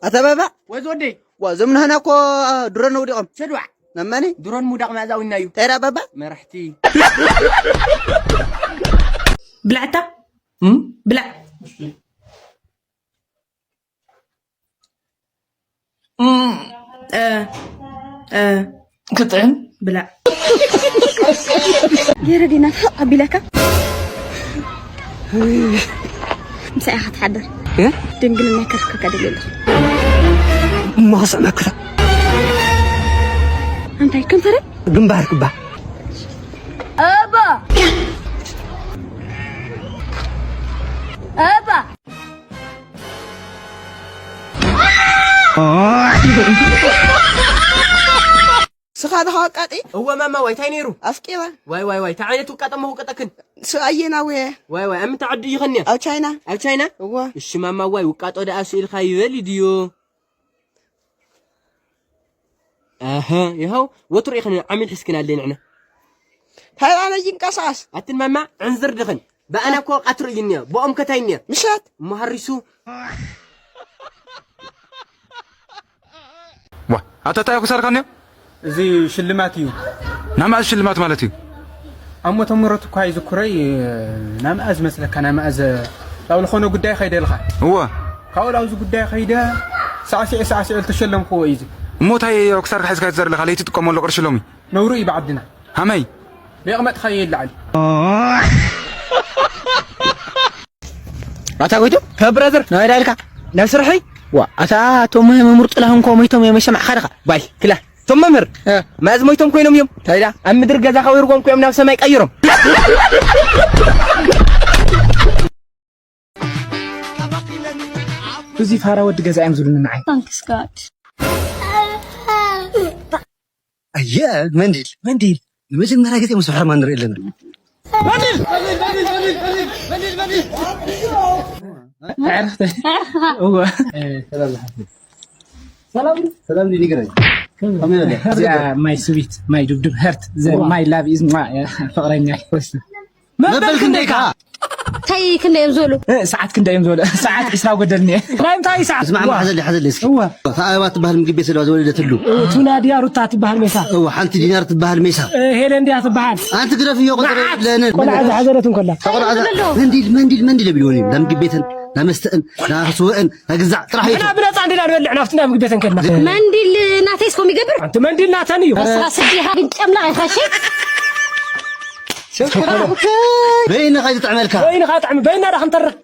ኣታ ባባ። ወዝ ወደይ። ዋ፣ እዞም ናህና እኮ ድሮን ወዲቖም። ሰድዋ። ነመኒ? ድሮን ሙዳቕ መኣዛ ውና እዩ። ተራ ባባ? መራሕቲ። ብላዕታ? እም? ብላዕ። እም። እ፣ እ። ክጥዕም? ብላዕ። ገይረ ዲና ስቕ ኣቢለካ። ምሳይ ኢኻ ትሓድር። እ? ድንግልና ከርክካ ደልየ ኣለኹ። እሞ ክስዕመክታ። እንታይ ከንፈረ? ግንባር ክባ። እባ። እባ። ስኻ ዲኻ ወቃጢ? እወ ማማ ዋይ፣ እንታይ ነይሩ? ኣፍቂባ። ዋይ ዋይ ዋይ፣ እንታይ ዓይነት ውቃጦ እሞ ውቀጠክን? ስ-፣ ኣየናዊ? ዋይ ዋይ፣ ኣብ ምንታይ ዓዲ እዩ ኸንያ? ኣብ ቻይና። ኣብ ቻይና? እወ። እሺ ማማ ዋይ፣ ውቃጦ ደኣ ስኢልካ ይበል ድዩ? ኣሀ፣ ይኸው ወትሩ ኢኽን ዓሚል ሒዝክን ኣለ ንዕና። እንታይ ኣነ ይንቀሳቐስ? ኣትን ማማ ዕንዝር ድኽን። ብኣና እኮ ቀትሪ እዩ እኒኦ፣ ብኦም ከታይ እኒኦ። ምሸት። እሞ ሃሪሱ። ዋ፣ ኣታ እንታይ ክሰርካ እኒኦ? እዚ ሽልማት እዩ። ናይ መኣዝ ሽልማት ማለት እዩ? ኣሞ ተምረት እኳ ይዝክሮይ፣ ናይ መኣዝ መስለካ፣ ናይ መኣዝ ላው ዝኾነ ጉዳይ ከይደ ኢልካ። እወ። ካብኡ ላው እዚ ጉዳይ ከይደ ሳዕሲዕ ሳዕሲዕ ዝተሸለምክዎ እዩ እዚ። እሞ እንታይ ክሳርካ ሒዝካ ትዘር ኣለካ? ለይቲ ትጥቀመሉ ቅርሺ ሎሚ። ነውሩ እዩ ብዓድና። ሃመይ? ብየቕመጥካዮ ይለዓል። ኣታ ጎይቱ፣ ከ ብረዘር፣ ናይ ዳልካ፣ ናብ ስርሐይ? ዋ፣ ኣታ እቶም መምህር ጥላሁን እኮ ሞይቶም እዮም፣ የሰማዕካ ድኻ? ባይ፣ ክላ፣ እቶም መምህር፣ እ። መኣዝ ሞይቶም ኮይኖም እዮም? እንታይ ዳ? ኣብ ምድሪ ገዛ ከዊርዎም እኮ እዮም ናብ ሰማይ ቀይሮም። እዚ ፋራ ወዲ ገዛ እዮም ዝብሉኒ ንዓይ። Thanks God። ኣየ፣ መንዲል፣ መንዲል። ንመጀመርያ ግዜ ምስ ሕርማ ንርኢ ኣለና። መንዲል! ኣዕርኽቲ። እወ። እ፣ ሰላም ዝሓፍቲ። ሰላም፣ ሰላም ዲኒ ግረይ። ከመይ ኣለ? እዚኣ ማይ ስዊት፣ ማይ ዱብዱብ፣ ሀርት፣ ዘ-፣ እዋ። ማይ ላቭ ኢዝ ማ-፣ ፍቕረኛ። መበል ክንደይ ከኣ? እንታይ ክንደይ እዮም ዝበሉ? እ፣ ሰዓት ክንደይ እዮም ዝበሉ? ሰዓት ዒስራ ጎደልኒ። ናይ እንታይ ሰዓት? እስማዕ፣ ዋ። ሓዘለይ፣ ሓዘለይ እስኪ። እዋ። እታ ኣበባ ትበሃል ምግቢ ቤት ዘለዋ ዝወለደትሉ። እቱ ናድያ ሩታ ትበሃል ሜሳ። እዋ፣ ሓንቲ ዲናር ትበሃል ሜሳ። እ፣ ሄለን ድያ ትበሃል? ኣንቲ ግደፍዮ፣ ቁጥሪ መዓት የብለንን። ቆልዓ ዝሓዘለት እንከላ። ቆልዓ ዛ-፣ መንዲል፣ መንዲል፣ መንዲል የብልዎን እዮም። እንዳ ምግቢ ቤትን፣ እንዳ መስተእን፣ እንዳ ስወእን፣ እንዳ ግዛዕ ጥራሕ እዩ። ንሕና ብነፃ እንዲና ንበልዕ ናብቲ እንዳ ምግቢ ቤተን ከድና። መንዲል ናተይስ ከምኡ ይገብር? ኣንቲ መንዲል ናተን እዩ። በስኻ ስዲኻ ግን ጨምላቕ ኢኻ፣ እሺ? በይንኻ ይጥዕመልካ። በይንኻ ጥዕም፣ በይና ዳ ክንተርፍ።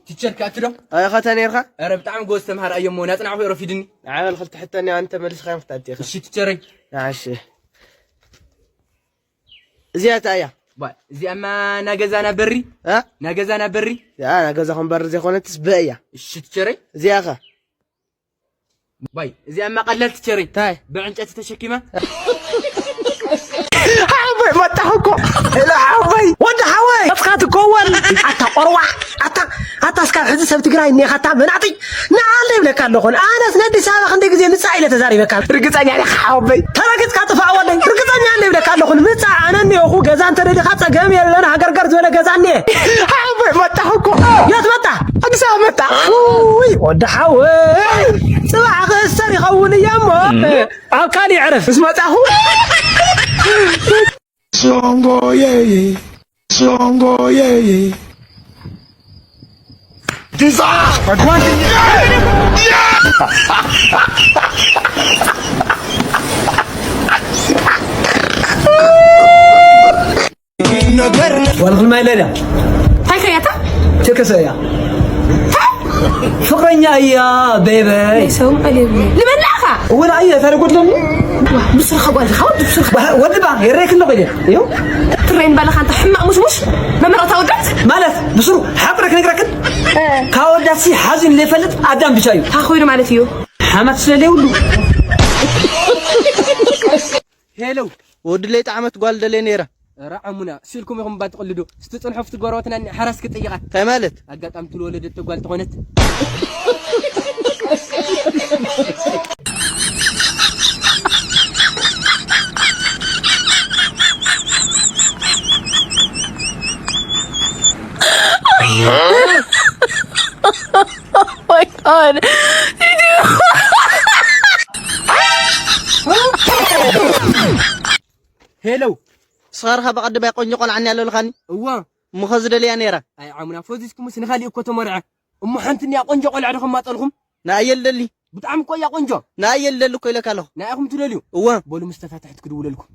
ቲቸር፣ ክኣቱ ዶ? ኣይ፣ ኸተ ነይርካ? ኧረ፣ ብጣዕሚ ጎበዝ ተምሃራይ እየ እሞ፣ ናጽናዕኩ ረፊድኒ። ንዓይ በል፣ ክልተ ሕቶ እኒኦ፣ ኣንተ መልስካዮም ክትኣቱ ኢኻ። እሺ፣ ቲቸረይ። ንዓሽ። እዚኣ እንታይ እያ? ባ፣ እዚኣማ ናገዛና በሪ። እ? ናገዛና በሪ። ያ፣ ናገዛኹም በሪ ዘይኮነትስ፣ በ እያ። እሺ፣ ቲቸረይ። እዚኣ ኸ? ባይ፣ እዚኣማ ቀላል ቲቸረይ። እንታይ? ብዕንጨይቲ ተሸኪማ። ሓወይ መጣኹ እኮ። ሄሎ ሓወይ፣ ወዲ ሓወይ፣ መጽኻት እኮ ወል። ኣታ ቆርዋ፣ ኣታ፣ ኣታ እስካብ ሕዚ ሰብ ትግራይ እኒኻታ መናጢ። ንዓለ ይብለካ ኣለኹ። ኣነስ ነዲስ ኣበባ ክንደይ ግዜ ምጻእ ኢለ ተዛሪበካ። ርግጸኛ ዲኻ ሓወይ? ተረግጽካ ጥፋእ ወለይ። ርግጸኛ ኣለ ይብለካ ኣለኹ። ምጻእ ኣነ እኒኦኹ ገዛ እንተደሊኻ ጸገም የለን። ሃገርገር ዝበለ ገዛ እኒኤ። ሓወይ መጣኹ እኮ። የት መጣ? ኣዲስ ኣበባ መጣ። ውይ፣ ወዲ ሓወይ፣ ጽባሕ ክእሰር ይኸውን እየ እሞ። ኣብ ካልእ ዕረፍ። ምስ መጻኹ። ሶንጎየየ፣ ሶንጎየየ። ዲዛ! ዋልኩም ማይ ለልያ። እንታይ ከያታ? ትክሰ እያ። ፍቕረኛ እያ ቤበይ። ሰው ማለት ነው። ልበላኻ? እውን ኣየ ታሪክ ወድለኒ። ብስርኻ ጓል፣ ወዲ ብስርኻ። ወዲ ባ፣ የረክን ነው። እዩ። ትሬን ባለኻ፣ ኣንታ ሕማቕ ሙሽሙሽ። መመረቕታ ወዳት? ማለት ብስሩ ሓቂ ክነግረክን። ካብ ወዳት ሲ ሓዚን ዘይፈልጥ ኣዳም ብቻ እዩ። እንታይ ኮይኑ ማለት እዩ? ሓማት ስለለይ ሁሉ። ሄሎ፣ ወዲ ለይቲ ዓመት ጓል ደለየ ነይራ። ኧረ ዓሙና፣ ስኢልኩም ኢኹም እባ ትቕልዱ። እስቲ ጽንሑ፣ ኣብቲ ጎረቤትና እኒኣ ሓራስ ክጥይቓ። እንታይ ማለት? ኣጋጣሚ ትልወለደቶ ጓል ተኾነት። Oh my God. ሄሎ። ስኻርኻ ብቐደማይ ቆንጆ ቆልዓ እንያ ኣለልኻኒ? እወ። እሞ ኸዚ ደልያ ነይራ። ኣይ ዓሙና፣ ፈዚዝኩምስ ንኻሊእ እኮ ተመርዐ። እሞ ሓንቲ እንያ ቆንጆ ቆልዓ ዶ ከማጸልኹም? ንኣየ ልደሊ። ብጣዕሚ እኮ እያ ቆንጆ። ንኣየ ልደሊ እኮ ኢለካ ኣለኹ። ንኣኹም ትደልዩ? እወ። በሉ ምስ ተፋትሐት ክድውለልኩም።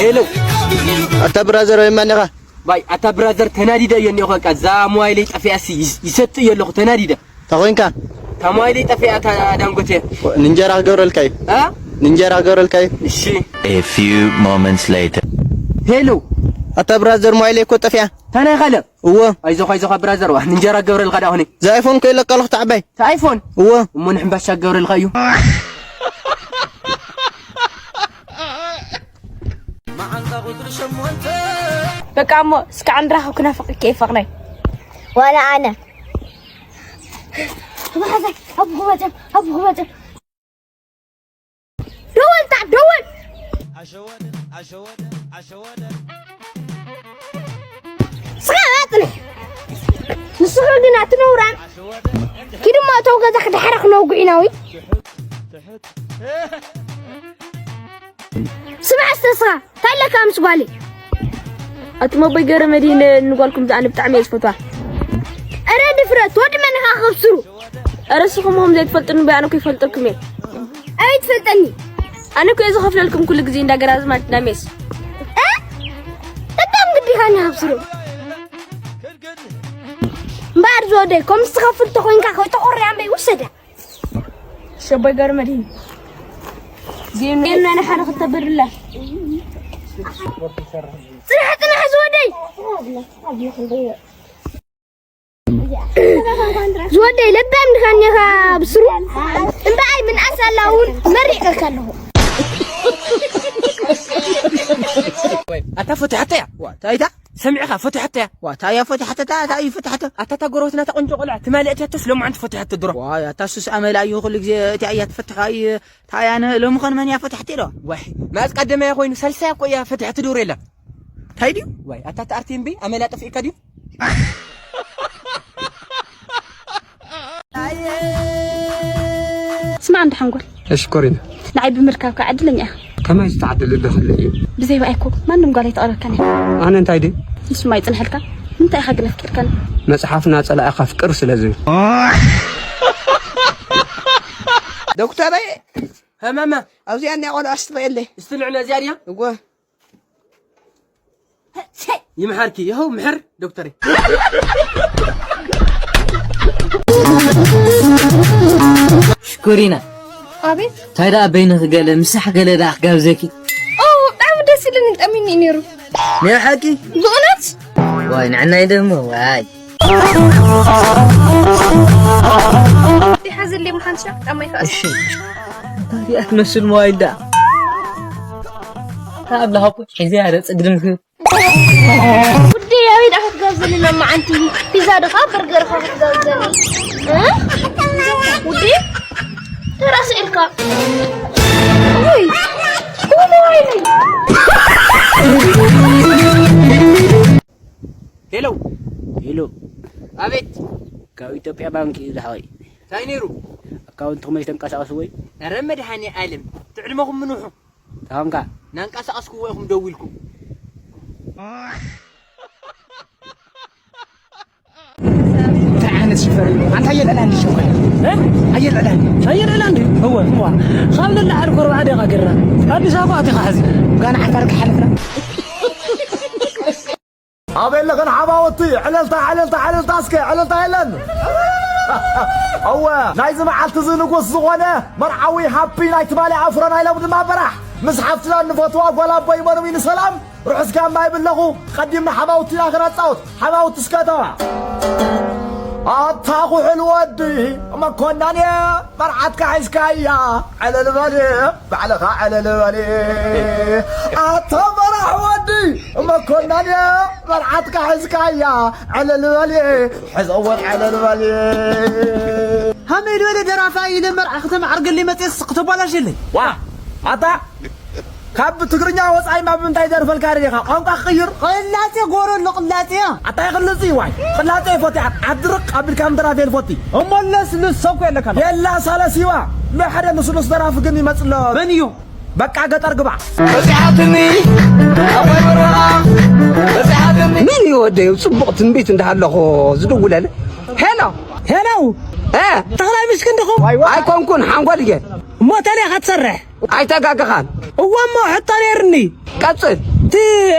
ሄሎ። ኣታ ብራዘር፣ ወይ ማን ኢኻ? ባይ፣ ኣታ ብራዘር፣ ተናዲደ እየ እኒኦ። በቃ እዛ ሞባይለይ ጠፊኣሲ ይስ-፣ ይሰጥ እየ ኣለኹ፣ ተናዲደ። እንታይ ኮይንካ? እታ ሞባይለይ ጠፊኣ፣ እታ ዳንጎቴ። ንእንጀራ ክገብረልካ እዩ። እ? ንእንጀራ ክገብረልካ እዩ። እሺ። A few moments later. ሄሎ። ኣታ ብራዘር፣ ሞባይለይ እኮ ጠፊኣ። እንታይ ናይ ካልእ? እወ። ኣይዞኻ፣ ኣይዞኻ ብራዘር፣ ዋ፣ ንእንጀራ ክገብረልካ ዳ ኾነ። እዛ ኣይፎን እኮ ኢለካ ኣለኹ፣ እታ ዓባይ። እታ ኣይፎን? እወ። እሞ ንሕምባሻ ክገብረልካ እዩ። በቃ እሞ እስካዕ እንራኸብ ክናፍቀኪ እየ ፍቅረይ። ዋላ ኣነ። ኣቡ ኸመጀ፣ ኣቡ ኸመጀ። ደወል ታ ደወል። ስኻ ኣጽንሕ። ንስኻ ግን ኣትነውራን። ኪድ እሞ እተው ገዛ ክድሕረ ክነውግዕ ኢና ወይ? ስማዕ እስተ ስኻ፣ እንታይ ኣለካ ምስ ጓለይ? ኣቱም ኣቦይ ገብረመድህን ንጓልኩም ዝኣነ ብጣዕሚ እየ ዝፈትዋ። እረ ድፍረት፣ ወዲ መን ኢኻ ከብስሩ? እረ ንስኹም እሞ ዘይትፈልጡኒ እምበይ፣ ኣነ እኮ ይፈልጠኩም እየ። ኣበይ ትፈልጠኒ? ኣነ እኮ እየ ዝኸፍለልኩም ኩሉ ግዜ እንዳ ገራዝማች እንዳ ሜስ። እ? በጣም ግዲኻ እኒ ከብስሩ። እምበኣር ዝወደይ፣ ከምዚ ትኸፍል ተኾይንካ ከይተኾርያ እምበይ ውሰዳ። ሸቦይ ገብረመድህን። ዜና ናይ ሓደ ክተብርላ። ጽናሕ፣ ጽናሕ ዝወደይ። ዝወደይ ለባም ድኻ እኒኻ ብስሩ። እምበኣይ ምንኣስ ኣላ እውን መሪቐካ ኣለኹ። ኣታ ፈቲሓታ እያ። ዋ፣ እንታይ ኢታ? ሰሚዕኻ ፈቲሓታ እያ። ዋ፣ እንታይ እያ ፈቲሓታ? እንታይ፣ እንታይ እዩ ፈቲሓታ? ኣታ እታ ጎረቤትና እታ ቆንጆ ቆልዓ ትማሊ ኣትያቶስ ሎማዓንቲ ፈቲሓቶ ድሮ። ዋ፣ ኣታ ሱስ ኣመላ እዩ ኩሉ ግዜ እቲኣ እያ ትፈትሕ። ኣይ፣ እንታይ እያ ን-፣ ሎሚ ኸን መን እያ ፈቲሓቶ ኢለዋ? ዋይ፣ መዓዝ ቀደማያ ኮይኑ ሳልሳያ እኮ እያ ፈቲሓቶ ድሮ ኢላ። እንታይ ድዩ? ዋይ፣ ኣታ እታ ኣርቲ እምቢ ኣመላ ጠፊእካ ድዩ? ስማዕ እንዳ ሓንጎል። እሺ ኮሪና። ንዓይ ብምርካብካ ዕድለኛ ኢኻ። ከመይ ዝተዓደለ ዶ ክህሉ እዩ? ብዘይ ብኣይ እኮ ማንም ጓል ኣይተቕርበካን እያ። ኣነ እንታይ ድየ? ንሱ ማይ ጽንሐልካ። እንታይ ኢኻ ግን ኣፍቂርካኒ? መጽሓፍና ጸላኢኻ ፍቅር ስለ ዝብል። ዶክተረይ። ሃ ማማ። ኣብዚኣ እኒኣ ቆልዓ እስቲ ርእየለይ። እስቲ ንዕና እዚኣ ድያ? እወ። ይምሓርኪ፣ ይኸው ምሕር ዶክተረይ። ሽኮሪና። ኣቤት። እንታይ ደኣ በይንኺ ገለ ምሳሕ ገለ ደኣ ክጋብዘኪ? ኦ፣ ብጣዕሚ ደስ ኢሉኒ፣ ጠሚኒ እዩ ነይሩ። ናይ ሓቂ? ብእውነት? ዋይ፣ ንዕናይ ደሞ፣ ዋይ። ይሓዝልይ ምዃን ትሻ፣ ጫማ ይኸኣስ። እሺ። እንታይ እያ ትመስል ሞባይል ደኣ? ካብ ለሃቡ ሒዘ ያለ ጽግድም ውዲ፣ ኣበይ ደኣ ክትጋብዘኒ ሎማዓንቲ? ፒዛ ዶ ኸዓ በርገር ኸዓ ክትጋብዘኒ? እ? ውዲ፣ ተራስዒልካ። ውይ፣ ሞባይለይ። ሄሎ። ሄሎ። ኣቤት። ካብ ኢትዮጵያ ባንክ እዩ ዝሓወይ። እንታይ ነይሩ? ኣካውንትኩም ኣይተንቀሳቐስዎይ? ኧረ መድሃኔ ኣለም፣ ትዕድመኹም ምንውሑ። ታምካ ናንቀሳቀስክዎ ኢኹም ደዊልኩም። እንታይ ዓይነት ሽፈር ኣንታ ኣየልዕላ እንዲ ሸው እ? ኣየልዕላ እንዲ ኣየልዕላ እንዲ እወ እዋ ካብ ንላዓል ኮርባ ደቃ ገርና ኣዲስ ኣበባ ኣቲኻ ሕዚ ጋና ዓፋር ክሓልፍና ኣበይ ኣለኽን ሓማወቲ ዕልልታ ዕልልታ ዕልልታ እስከ ዕልልታ የለን እወ ናይዚ መዓልቲ እዚ ንጉስ ዝኾነ መርዓዊ ሃፒ ናይ ትማሊ ኣፍሮ ናይ ሎም ድማ በራሕ ምስ ሓፍትና እንፈትዋ ጓል ኣቦይ መርዊ ንሰላም ርሑስ ጋማ ይብለኹ ቀዲምና ሓማውቲ ኢና ክነጻወት ሓማውቲ እስከ እተዋ ኣታ ኩሕል ወዲ መኮናን እየ መርዓትካ ሒዝካያ ዕልል በል ባዕልኻ ዕልል በል ኣታ መራሕ ወዲ መኮናን እየ መርዓትካ ሒዝካያ ዕልል በል ሕዘወን ዕልል በል ሃመይ ዝበለ ደራፋይ ኢለ መርዓ ክተማዕርገለይ መፅየስ ክተባላሸለይ ዋ ኣታ ካብ ትግርኛ ወፃኢ ማ ብምንታይ ደርፈልካ ርኢኻ ቋንቋ ክቕይር ቅላጼ ጎሮ ኣሎ ቅላጼ ኣታ ይኽልፅ ዋይ ቅላጼ ይፈትያ ኣድርቕ ኣቢልካ ምድራፍ የልፈቲ እሞለስ ልሰኩ የለካ የላ ሳለሲዋ ንሕደ ልስሉስ ደራፊ ግን ይመፅሎ መን እዩ በቃ ገጠር ግባ በዚሓትኒ ኣባይ በረኻ በዚሓትኒ መን እዩ ወደይ ጽቡቕ ትንቢት እንዳሃለኹ ዝድውለል ሄሎ ሄሎ እ ተኽላይ ምሽ ክንድኹም ኣይኮንኩን ሓንጎል እየ እሞ ተለይ ክትሰርሕ ኣይተጋግኻን እወ እሞ ሕቶ ነይርኒ ቀጽል እቲ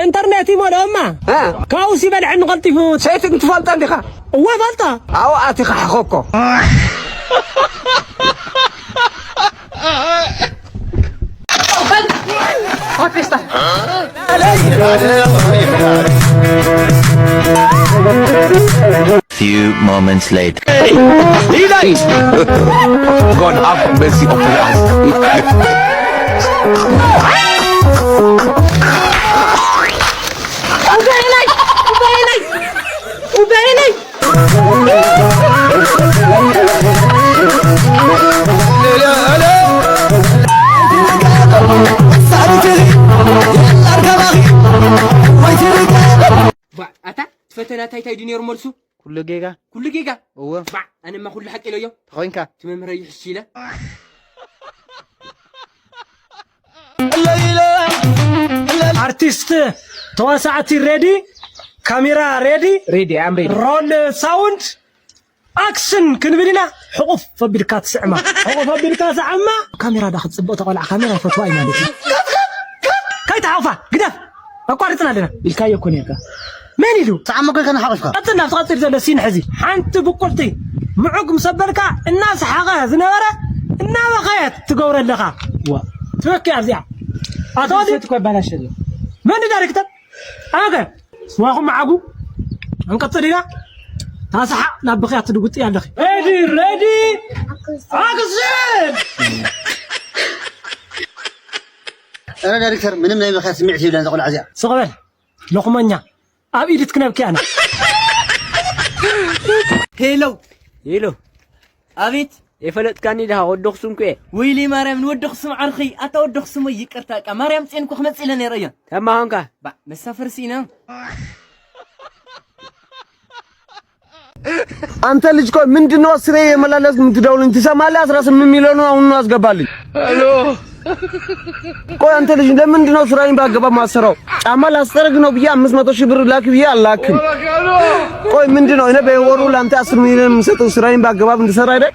ኢንተርኔት ይመልኦ እማ እ ካብኡስ ይበልዐኒ ቀልጢፉ ሰይትግ ትፈልጦ እንዲኻ እወ ፈልጦ ኣብኡ ኣቲኻ ሕኸኮ Few moments later. God have mercy upon us. ባ ኣታ ትፈተና ታይ ታይ ድዩ ነይሩ መልሱ ኩሉ ጌጋ ኩሉ ጌጋ እወ ባ ኣነማ ኩሉ ሓቂ ኢለዮ ተኾይንካ እቲ መምህረ ይሕሽ ኢለ ኣርቲስት ተዋሳዕቲ ሬዲ ካሜራ ሬዲ ሬዲ ኣም ሬዲ ሮል ሳውንድ ኣክሽን ክንብል ኢና ሕቑፍ ኣቢልካ ትስዕማ ሕቑፍ ኣቢልካ ስዓማ ካሜራ ዳ ክትፅብቕ ተቆልዓ ካሜራ ይፈትዋ እዩ ማለት እዩ ከይትሓቑፋ ግደፍ ኣቋሪፅና ኣለና ኢልካዮ እኮ ነርካ መን ኢሉ ሰዓማ ኮይካ ንሓቑፍካ ቀፅል ናብ ትቐፅል ዘሎ ሲን ሕዚ ሓንቲ ብቁልቲ ምዑግ ምስ ኣበልካ እናሰሓቐ ዝነበረ እናበኸየት ትገብሮ ኣለኻ ትበኪ ኣብዚኣ ኣቶ ወዲ እኮ ይባላሽ ኣሎ መን ዳይሬክተር ኣገ ስማኹም መዓጉ ክንቀፅል ኢና ታሰሓቕ ናብ ብኽያት ትድውጥያ ኣለኺ ሬዲ ሬዲ ኣክሽን ረ ዳይሬክተር ምንም ናይ ምኽያት ስምዒት ይብለን ዘቆልዓ እዚኣ ስቕ በል ሎኽመኛ ኣብ ኢድት ክነብኪ ኣነ ሄሎ ሄሎ ኣቤት የፈለጥካኒ ድኻ ወዲ ኣኽሱም ኩ እየ ወይለይ ማርያም ንወዲ ኣኽሱም ዓርኸይ ኣታ ወዲ ኣኽሱመይ ይቅርታ እቃ ማርያም ፅዮን እኮ ክመፅእ ኢለ ነይረ እዮን ከማኸንካ ባዕ መሳፈርሲ ኢና አንተ ልጅ ቆይ ምንድነው አስሬ የመላለስክ የምትደውልኝ? ትሰማለህ? አስራ ስምንት ሚሊዮኑን አሁኑኑ አስገባልኝ። ቆይ አንተ ልጅ ለምንድነው ስራዬን በአግባብ ማሰራው? ጫማ ላስጠርግ ነው ብዬ አምስት መቶ ሺህ ብር ላክ ብዬ አላክም። ቆይ ምንድነው እኔ በወሩ ለአንተ አስር ሚሊዮን የምሰጠው ስራዬን በአግባብ እንድሰራ አይደል?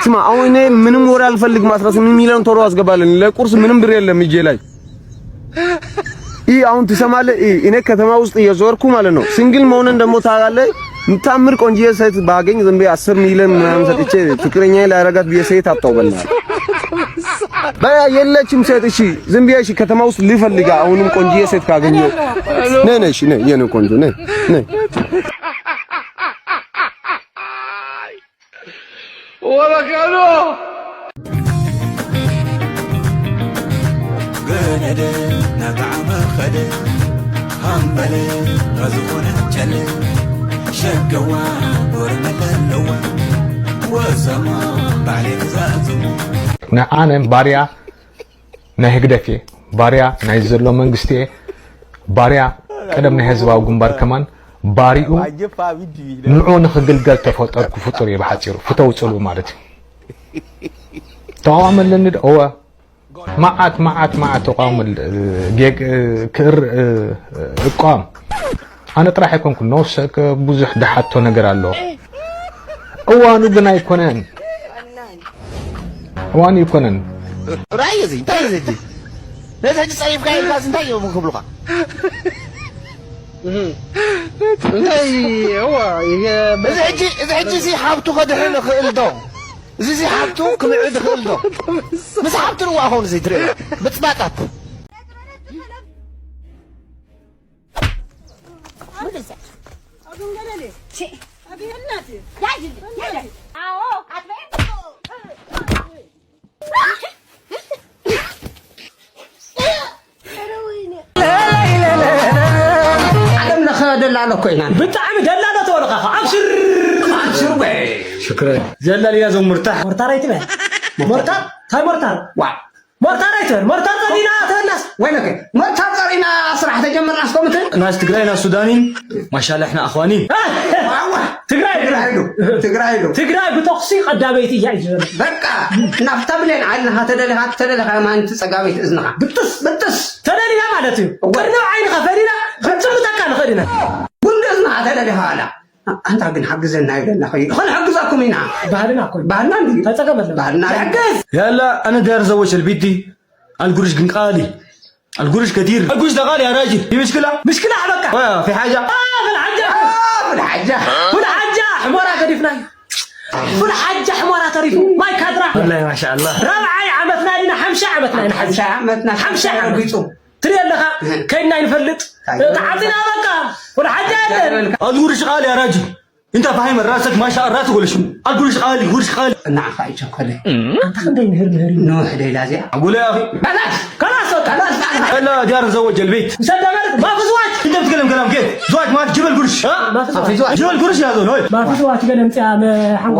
ስማ አሁን እኔ ምንም ወሬ አልፈልግም። አስራ ስምንት ሚሊዮን ቶሎ አስገባልኝ። ለቁርስ ምንም ብር የለም እጄ ላይ። ይህ አሁን ትሰማለህ? ይህ እኔ ከተማ ውስጥ እየዞርኩ ማለት ነው። ሲንግል መሆንን ደግሞ ታውቃለህ። የምታምር ቆንጅዬ ሴት ባገኝ ዝም ብዬ አስር ሚሊዮን ምናምን ሰጥቼ ፍቅረኛዬ ላረጋት ብዬ ሴት አጣሁ። በእናትህ በቃ የለችም ሴት። እሺ ዝም ብዬ እሺ ከተማ ውስጥ ልፈልጋ አሁንም ቆንጅዬ ሴት ካገኘሁ ነይ ነይ እሺ ነይ የኔ ቆንጆ ነይ ነይ ወረቀሎ ገነደ ናጣዕመ ኸደ ሃምበለ ከዝኾነ ቸለ ሸገዋ ወርመለለዋ ወዘሞ ባዕሌ ትዛዝሙ ንኣነ ባርያ ናይ ህግደፍ እየ፣ ባርያ ናይ ዘሎ መንግስቲ እየ፣ ባርያ ቀደም ናይ ህዝባዊ ግንባር ከማን ባሪኡ ንዑ ንኽግልገል ተፈጠርኩ ፍጡር እየ። ብሓፂሩ ፍተው ፅልኡ ማለት እዩ። ተቃዋሚ ኣለኒ ዶ? እወ። መዓት መዓት መዓት ተቃዋሚ ጌግ ክእር እቋም ኣነ ጥራሕ ኣይኮንኩን፣ ነወሰ ብዙሕ ድሓቶ ነገር ኣሎ። እዋኑ ግን ኣይኮነን። እዋኑ ኣይኮነን። ራእይ እዚ እንታይ እዩ እዚ? ነዚ ሕጂ ጸሪፍካ ኢልካ እዚ እንታይ እዮም ክብሉኻ? እንታይ እዋ እዚ ሕጂ እዚ ሕጂ እዚ ሓብቱ ከድሕን ይኽእል ዶ? እዚ እዚ ሓብቱ ክምዕድ ይኽእል ዶ? ምስ ሓብቱ ንዋ ኾን እዚ ትሪኦ ምጽባጣት ዓለም ለኸ ደላሎ እኮ ኢና። ብጣዕሚ ደላሎ ተበልኻ ኸዓ ኣብሽር። ሽርበ ሽክረን። ዘላልያ ዞም ምርታሕ። ሞርታር ኣይትበል። ሞርታር? እንታይ ሞርታር? ዋ ሞርታር ኣይትበል። ሞርታር ጸሊና ተበላስ። ወይለከ መርታብ ቀሪና ስራሕ ተጀመርና እስከምትን ናስ ትግራይ ናስ ሱዳኒን ማሻላ ሕና ኣኽዋኒን። ዋዋ ትግራይ ትግራይ ዶ ትግራይ ዶ ትግራይ ብተኹሲ ቀዳመይቲ እያ እዩ ዝበለ። በቃ ናብታ ብሌን ዓይንኻ ተደሊኻ ተደሊኻ ማንቲ ጸጋመይቲ እዝንኻ ብጥስ ብጥስ ተደሊና ማለት እዩ። ቅድሚ ዓይንኻ ፈሊና ክንጽምተካ ንኽእል ኢና። ጉንዲ እዝንኻ ተደሊኻ ኣላ ኣንታ ግን ሓግዘና ይብለና ኸዩ ኸንሕግዘኩም ኢና ባህልና እኮ እዩ። ባህልና እንዲ ተጸገመ ኣለና። ባህልና ይሕግዝ። يلا انا داير ازوج البنت دي. القروش قنقالي. القروش كتير، القروش ده غالي يا راجل، في مشكله؟ ምሽክላ በቃ آه، في حاجه؟ ፍል ሓጃ ፍል ሓጃ ፍል ሓጃ ሕሞራ ገዲፍናዮ። ፍል ሓጃ ሕሞራ ተሪፉ ማይ ካድራ والله ما شاء الله. ራብዓይ ዓመትና ኢና ሓምሻ ዓመትና ኢና ሓምሻ ሓምሻ ዓመትና ሓምሻ ዓመት። ረጊጹ ትሪኦ ኣለኻ ከይድና ይንፈልጥ ተዓፂና በቃ ፍል ሓጃ የለን القروش غالي يا راجل. انت فاهم راسك ما شاء راسك ولا شنو؟ القروش غالي، قروش غالي. ንዓኻ ይቸኮለ ኣንታ ክንደይ ምህር ምህር እዩ ኖሕ ደይላ እዚኣ اقول يا اخي. በላስ ከላስ በቃ يلا داير ازوج البنت. ሰደመርት ማፍዝዋጅ انت بتتكلم كلام كيف؟ زواج ما تجيب القرش. ማፍዝዋጅ جيب القرش يا زول، هوي. ማፍዝዋጅ ገለ ምፅያ ሓዋ